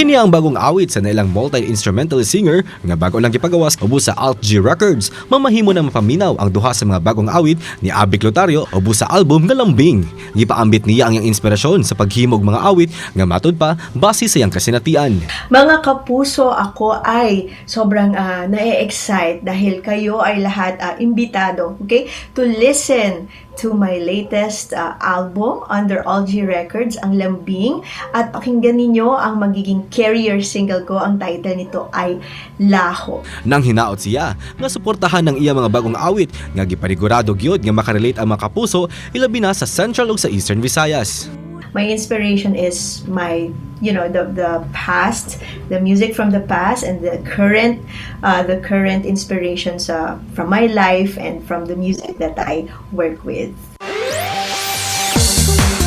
Kini ang bagong awit sa nailang multi-instrumental singer nga bago lang gipagawas ubos sa Alt G Records. Mamahimo na mapaminaw ang duha sa mga bagong awit ni Abby Clutario ubos sa album nga Lambing. Gipaambit niya ang iyang inspirasyon sa paghimog mga awit nga matud pa base sa iyang kasinatian. Mga kapuso, ako ay sobrang na-excite dahil kayo ay lahat imbitado, okay, to listen to my latest album under All G Records, ang Lambing, at pakinggan ninyo ang magiging carrier single ko. Ang title nito ay Laho. Nang hinaot siya nga suportahan ng iya mga bagong awit nga gipanigurado gyud nga makarelate ang mga kapuso, ilabi na sa Central ug sa Eastern Visayas. My inspiration is my you know the past, the music from the past and the current inspirations from my life and from the music that I work with.